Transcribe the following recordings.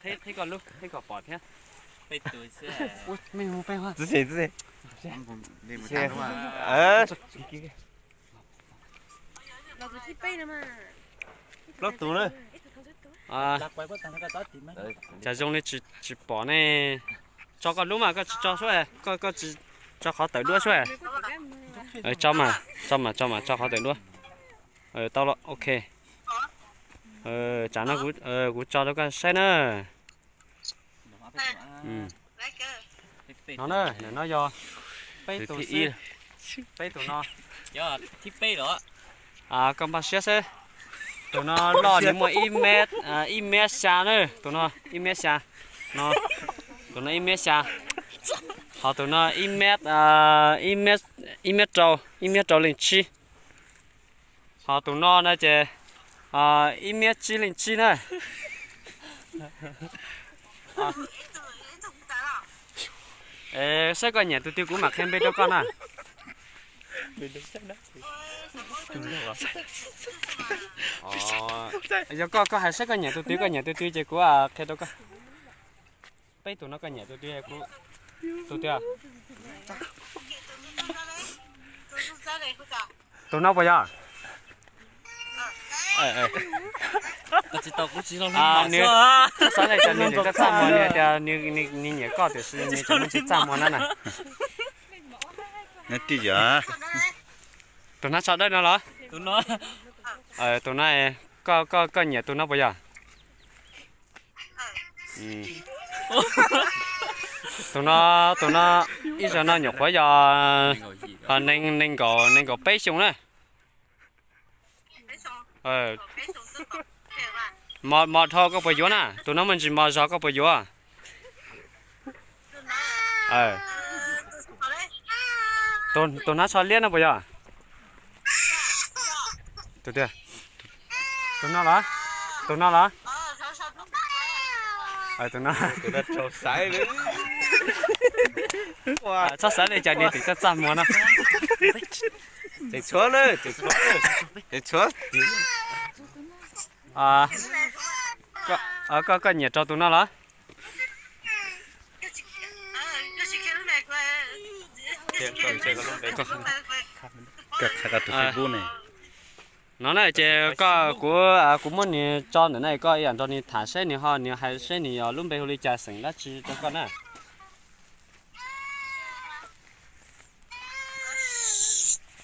Qhib, qhib koj lub, qhib kom pom thiab. Txiv, txiv, txiv. Plaub tus na. Cas zoo li tsis pom ne. Tso koj lub mas koj tsis tso suab, koj, koj tsis tso qhov tawm duab suab. Tso mas, tso mas, tso mas, tso qhov tawm duab. Tau los, ok. Tsam no kuv tso rau koj saib na. No na, no yog peb tus xwb. Peb tus no. Koj npaj siab xwb. Tus no loj nws muaj ib mev, ib mev xya na, tus no ib mev xya. No, tus no ib mev xya. Ho tus no ib mev, ib mev rau, ib mev rau leej tsib. Ho tus no na ces ib mev tsib leej tsib na. Saib koj nyiam tus twg kuv mam qhia npe rau koj na. Yog koj, koj hais saib koj nyiam tus twg, koj nyiam tus twg ces kuv qhia rau koj. Peb tus no koj nyiam tus twg, tus twg? Tus no puas yog? Nws xav li cas nws tsis txaj muag, nws tias nws nyiam koj tiam sis nws tseem tsis txaj muag na na. Tus hnav tsho dawb no los? Tus no, koj, koj nyiam tus no puas yog? Tus no, tus no ib zaug no nyuam qhuav yog nees nkaum, nees nkaum peb xyoo na. Mos dhau koj puas yuav na? Tus no muaj ntsis mos zog koj puas yuav? Tus hnav tsho liab no puas yog? Tus no los? Tus no los? Tus no. Txhob xav li cas nws tseem txaj muag no. Tseem tshuav na, tseem tshuav. Koj, koj nyiam rau tus no los? Koj qhia koj tus Facebook ne. No na ces koj, kuv, kuv muab nws tso ntawm no, koj ib yam nrog nws tham seb nws ho, nws hais seb nws yog lub npe hu li cas, xeem dab tsi rau koj na.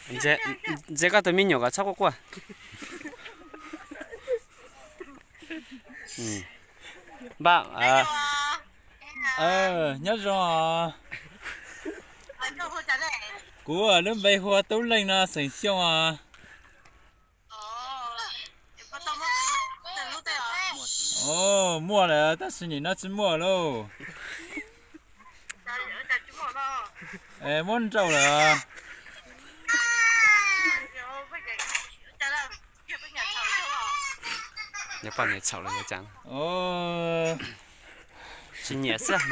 Ntxias koj tus me nyuam kom txhob quaj quaj. Npaj, nyob zoo. Kuv lub npe hu ua Tub Leej no, xeem Xyooj os. Muaj lawm tab sis nim no tsis muaj lauj. Muab nrauj lawm. Nyob poj niam txhaum los nyob cas? Tsis nyiam xwb.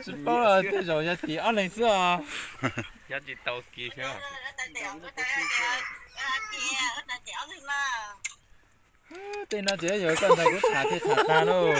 Tsis paub, tej zaum yog tim ob leeg xwb os. Nyob tsis tau kis thiab. Tej no ces yuav koj nrog kuv tham thiaj tham tag lauj.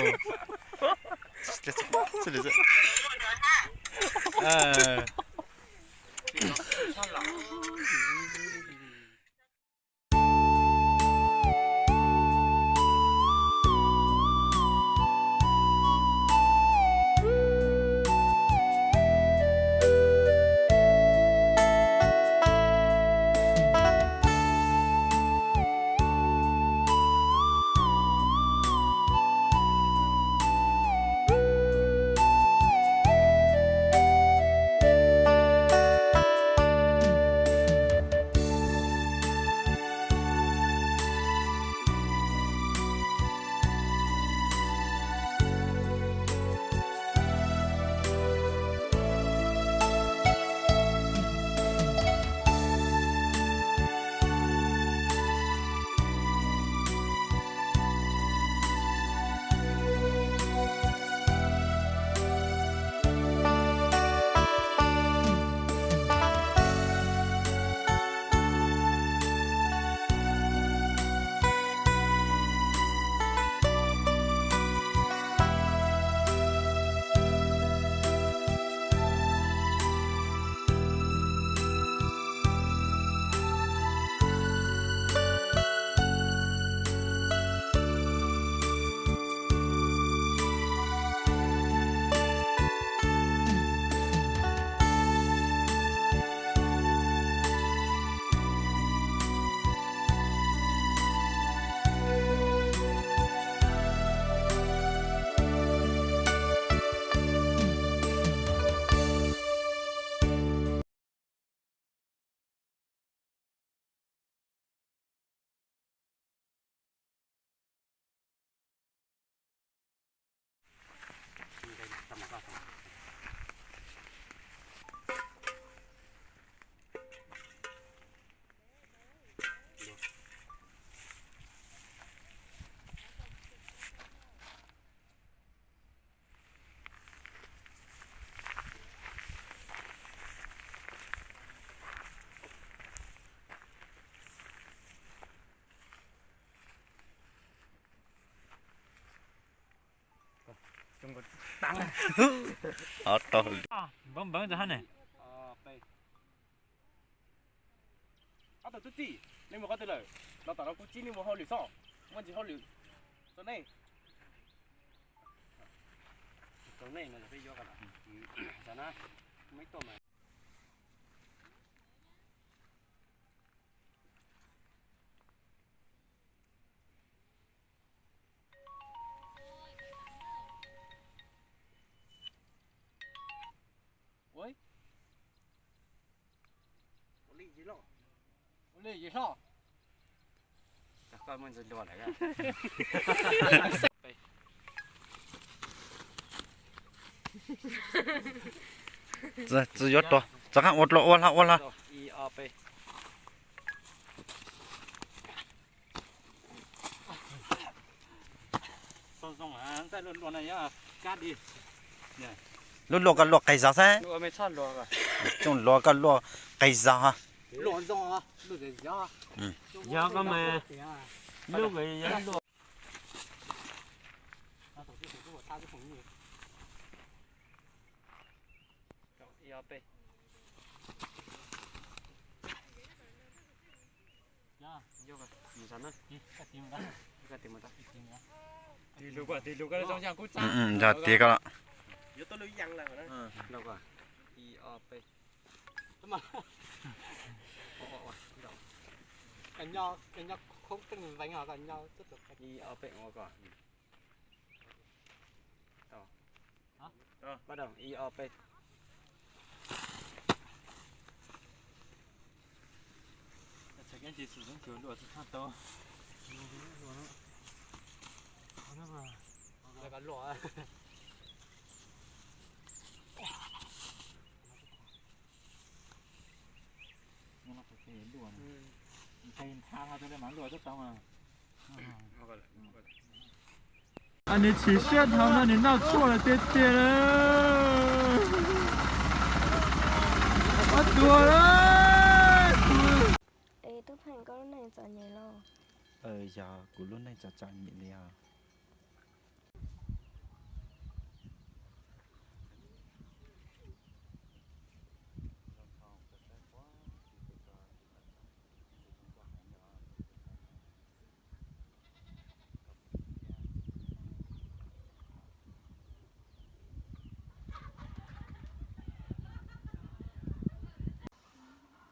Ob tug tub txib, nej mus qhov twg lawm? Los tom no kuv txib nej mus hauj lwm xwb, muaj ntsis hauj lwm rau nej. Ua li, ua li, koj muaj ntsis luag lawm. Tsis yuav tuag, rov qab ua dlua, ua hlo, ua hlo. Lub luaj koj luaj qis zog xwb. Tsooj luag koj luaj qis zog. Tig koj. Ib, ob, peb. Nws chim siab dhau no nws noj tshuaj lawm tiag tiag. Ob tuag lawm. Es Tub Pheej, koj lub neej txom nyem los? Yog kuv lub neej txom txom nyem li os.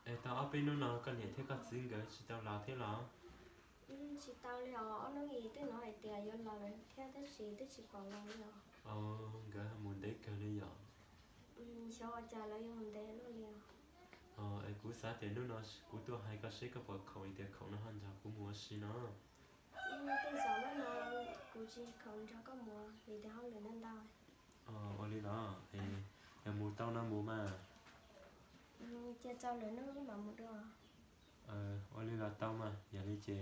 Es tau ob peb hnub no koj niam thiab koj txiv nkawd tsis tau los thiab los? Tsis tau li os, ob hnub ib twb hnov hais tias yuav los lawm thiab tab sis twb tsis pom los li os. Nkawd ho mus ntev kawg li yom? Xyov ua cas lawv yuav mus ntev luaj li os. Es kuv xav tias hnub no kuv tuaj hais koj seb koj puas khoom, tias khoom no ho nrog kuv mus ua si no. Tej zaum hnub no kuv tsis khoom nrog koj mus vim tias hauj lwm ntau ntau. Ua li los, yog mus tau no mus mas. Cia txog lwm hnub mam mus dua. Ua li los tau mas, yog li ces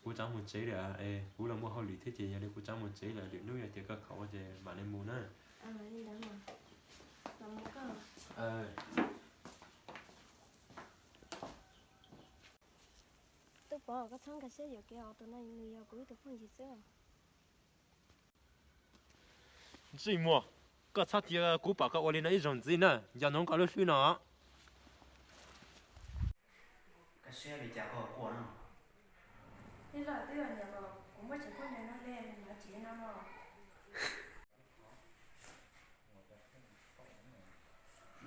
kuv rov mus tsev lawm es kuv los muaj hauj lwm thiab ces yog li kuv rov mus tsev lawm, lwm hnub yog tias koj khoom ces mam li mus na. Tub Pov, koj txhob nkag siab yuam kev os, tus no nws yog kuv ib tug phooj ywg xwb. Ntsej muag, koj txhob cia kuv pom koj ua li no ib zaug ntxiv na, nco ntsoov koj lub hlwb no. Koj siab li cas koj quaj no? Ib los twb yog niam los kuv muab tseem kuj niam no li, niam tsis no no.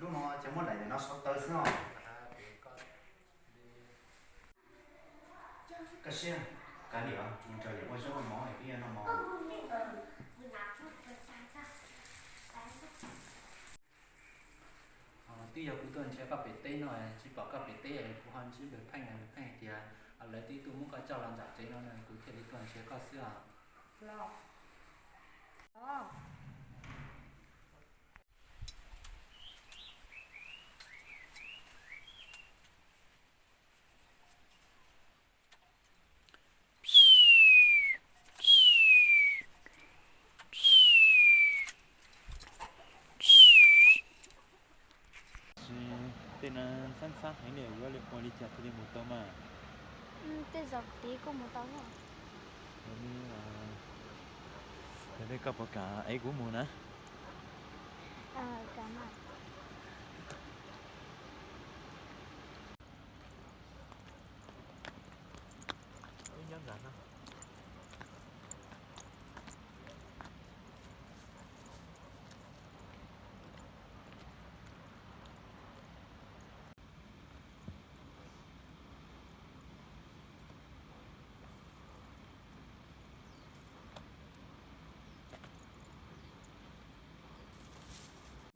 Lub no ces muab daim ntawm no sau taw xwb os. Koj siab, kav liam, mus nrog yawm ua zaub ua mov es twb yog noj mov. Twb yog kuv tuaj nrhiav koj pem teb no, tsis pom koj pem teb, kuv ho ntsib Npawg Pheej, Npawg Pheej hais tias lawv twb tuaj muab koj coj los nram tsev no, kuv thiaj li tuaj nrhiav koj xwb os. Tej no xab xab heev li, yuav ua li cas thiaj li mus tau mas? Tej zaum kuv tiv kuj mus tau. Yog li koj puas kam es kuv mus na?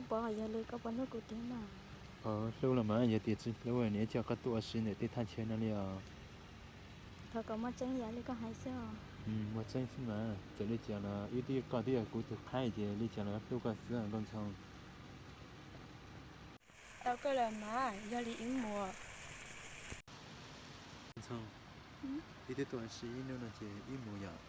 Pov, yog li koj puas hlub kuv tiag no? Hlub los mas, yog tias tsis hlub nws yuav coj koj tuaj ua si ntawm tej thaj chaw no li os. Thov kom muaj tseeb ib yam li koj hais xwb os. Muaj tseeb xwb mas, txawm li cas los wb twb, koj twb yog kuv tus qhaib ces li cas los hlub koj xwb Nkauj Ntxhoo. Tau kawg lawm mas, yog li wb mus. Ntxhoo, wb twb tuaj ua si ib hnub no ces wb mus yom.